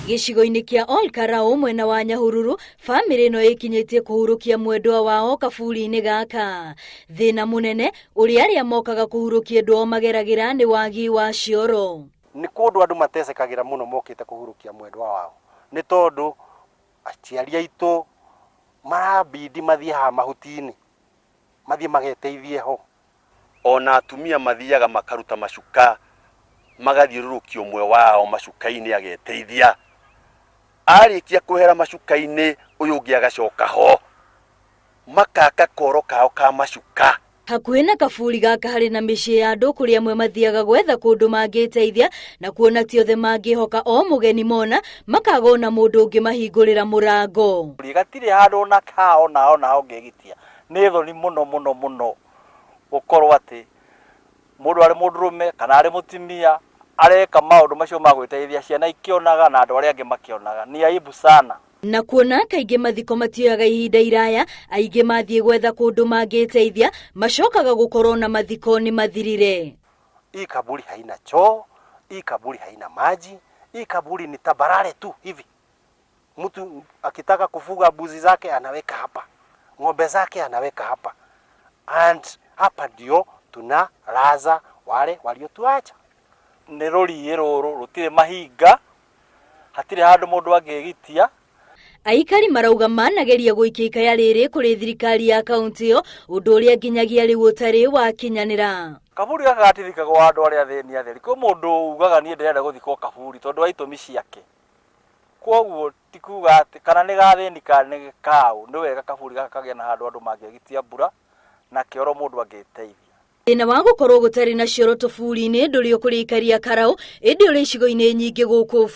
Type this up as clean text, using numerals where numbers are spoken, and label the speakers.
Speaker 1: Gĩcigo-inĩ kĩa Ol Karau mwena wa Nyahururu, bamĩrĩ ĩno ĩkinyĩtie kũhurũkia mwendwa wao kaburi-inĩ gaka. Thĩna mũnene ũrĩa arĩa mokaga kũhurũkia endwa ao mageragĩra nĩ wagi wa cioro.
Speaker 2: Nĩ kũndũ andũ matecekagĩra mũno mokĩte kũhurũkia mwendwa wao, nĩ tondũ aciari aitũ marabidi mathiĩ haha mahuti-inĩ, mathiĩ mageteithie ho.
Speaker 3: Ona atumia mathiaga makaruta macuka magathiũrũrũkia ũmwe wao macuka-inĩ ageteithia. Arĩkia kwehera macuka-inĩ ũyũ ũngĩ agacoka ho. Makaka koro kao ka macuka.
Speaker 1: Hakuhĩ na kaburi gaka harĩ na mĩciĩ ya andũ kũrĩa amwe mathiaga gwetha kũndũ mangĩteithia na kuona ti othe mangĩhoka o mũgeni mona makaga ona mũndũ ũngĩmahingũrĩra mũrango.
Speaker 4: Gatirĩ handũ ona ha ona ona ũngĩgitia. Nĩ thoni mũno mũno mũno gũkorwo atĩ mũndũ arĩ mũndũrũme kana arĩ mũtumia areka maũndũ macio ma gwĩteithia ciana ikĩonaga na andũ arĩa angĩ makĩonaga. Ni aibu sana.
Speaker 1: Na kuona kaingĩ mathiko matioyaga ihinda iraya, aingĩ mathiĩ gwetha kũndũ mangĩteithia macokaga gũkorwo na mathiko nĩ mathirire.
Speaker 2: Hii kaburi haina choo, hii kaburi haina maji, hii kaburi ni tambarare tu hivi. Mtu akitaka kufuga mbuzi zake anaweka hapa, ng'ombe zake anaweka hapa, and hapa ndio tunalaza wale waliotuacha.
Speaker 4: Nĩ rũriĩ rũrũ rũtirĩ mahinga, hatirĩ handũ mũndũ angĩgitia.
Speaker 1: Aikari marauga manageria gũikia ikaya rĩrĩ kũrĩ thirikari ya kaunti ĩyo, ũndũ ũrĩa nginyagia rĩu ũtarĩ wakinyanĩra.
Speaker 4: Kaburi gaka gatithikagwo andũ arĩa athĩni atheri. Kwĩ mũndũ ugaga niĩ ndĩrenda gũthikwo kaburi tondũ wa itũmi ciake. Kwoguo ti kuga atĩ kana nĩ gathĩni kana nĩ kaũ, nĩ wega kaburi gaka kagĩe na handũ andũ mangĩgitia mbura na kĩoro mũndũ angĩteithia.
Speaker 1: Thĩna wa gũkorwo gũtarĩ na cioro tũburi-inĩ ndũrĩ ũkũrĩ aikari a Karau, ĩndĩ ũrĩ icigo-inĩ nyingĩ gũkũ